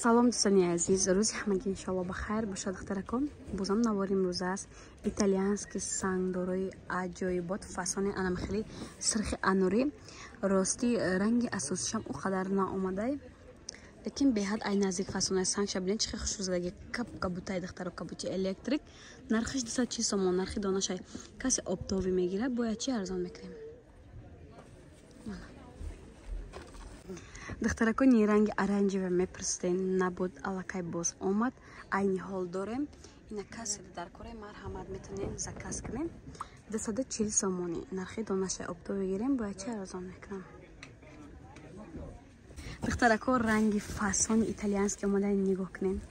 Салом дӯстони азиз, рӯзи ҳамагӣ иншоалло ба хайр бошад. Духтаракон, бозам навори имрӯз аст. Итальянский сангдорои аҷоибот, фасони анам хеле сирхи анорӣ. Рости ранги асосишам о қадар наомадай, лекин беҳад ай наздик фасонаи сангша бинед, чӣ хел хушрӯзадаги. Кап кабутай духтаро, кабути электрик. Нархиш 240 сомон, нархи донашай. Касе оптовый мегирад, бояд чи арзон мекунем. Духтаракони ранги оранжевый мепурсиден, набуд, аллакай боз омад. Айни ҳол дорем. Ина касе дар кораи марҳамат, метонем заказ кунем. 240 сомонӣ нархи донашай, оптовый гирем, бояд чи арзон мекунам. Духтарако, ранги фасони итальянский омада, нигоҳ кунем.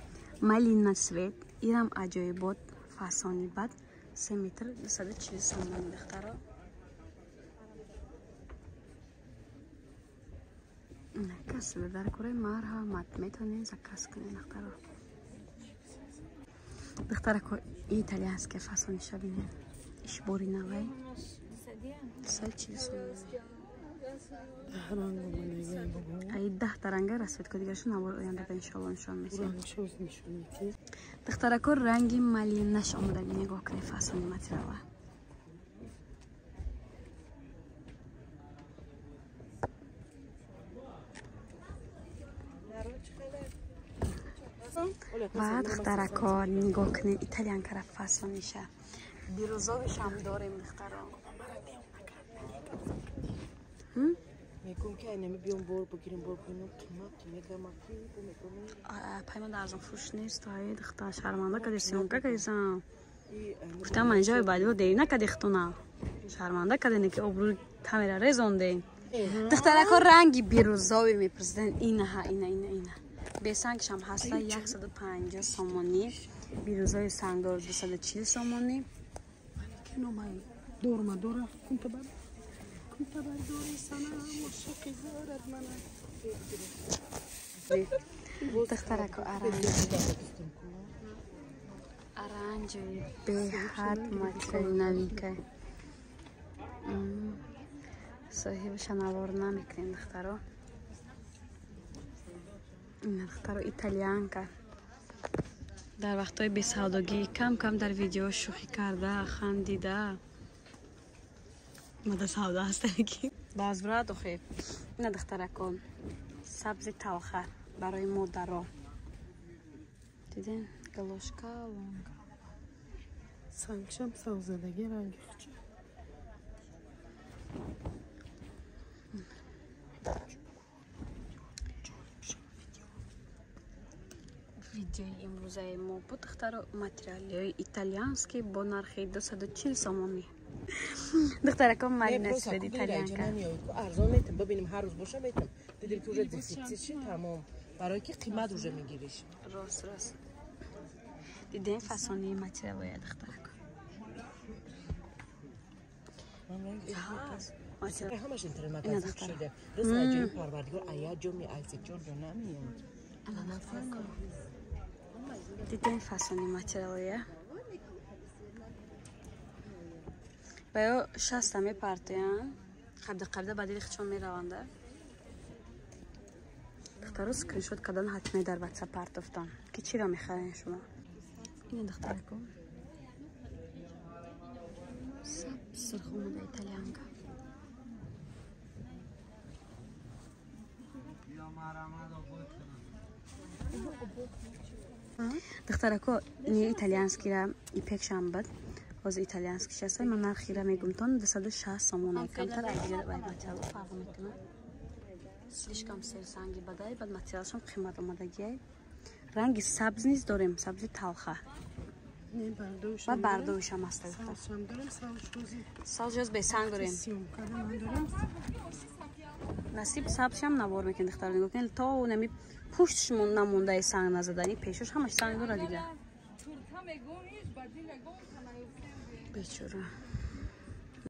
Малина цвет, ирам аҷоибот, фасони бад, 3 метр 240 сомонӣ духтаро. Касе дар кораи марҳамат, метавонем заказ кунем духтаро. Духтарако, итальянский фасониша бинем. Ишбори навай. 240 сомонӣ. Ай 10 ранга расцветка дигаршу навор ояндада иншоалло нишон месиҳем. Духтарако, ранги малинаш омада, нигоҳ кунед фасони материала. Ва духтарако, нигоҳ кунед итальянкара фасониша. Бирӯзовишам дорем духтаро. Мегӯм ки айнами биём бор бигирем, бор бигирем, қимат мегамаки мегӯм. Паймон арзон фурӯш нест, ай духтар, шарманда кади, съёмка кадисам. Гуфтам манҷои баъдиро дерӣ накади хутуна. Шарманда кадине ки обрӯи камера резонде. Духтарако, ранги бирӯзовӣ мепурсиден, инаҳа, ина, ина, ина. Бесангшам ҳаста 150 сомонӣ, бирӯзои сангдор 240 сомонӣ. Дорма дора кунтабар. Кунтабар дори санам, ошиқи зорат манам. Духтарако, оранж. Оранжевый беҳад материали новинка. Соҳибаша навор намекунем духтаро. Ина духтаро, итальянка. Дар вақтҳои бесавдогӣ кам-кам дар видео шӯхӣ карда, хандида. Мада савдо ҳастаки. Базврат охир. Ина духтарако, сабзи талха барои модаро. Диден? Галошка лонга. Сангшам савзадаги ранги хуч. Видеои имрӯзаи мо буд духтаро, материалиҳои итальянский бо нархи 240 сомонӣ. Духтарако, малина цвет итальянка. Арзон метам, бибинем ҳар рӯз боша метам. Дидем ки уже дефицит шид, тамом. Барои ки қимат уже мегириш. Рост, рост. Дидем фасони материалҳоя духтарако. Ҳамаш интернет-магазин шуда. Рост аҷоиб парвардигор ая ҷо меайсе, чор ҷо намеяд. Дидем фасони материалҳоя. Ба ё шаста мепартоянд. Қабда қабда ба дили хичон мераванда. Духтаро, скриншот кардан ҳатман дар WhatsApp партофтан. Ки чиро мехарен шумо? Ина духтарако. Саб сирх омада итальянка. Духтарако, ини итальянскира ипекшам буд. Ҳозир итальянскиш аст. Ман нархира мегумтон 260 сомон. Камтар аз дигар вай материал фарқ мекунад. Слишком серсанги бадай, баъд материалшам қимат омадагиай. Ранги сабз низ дорем, сабзи талха. Ва бардовишам аст. Сабз бесанг дорем. Насиб сабзшам навор мекунем духтаро, нигоҳ кунед, то нами пуштш намондаи санг назадани, пешош ҳамаш санг дорад дига. Бечора.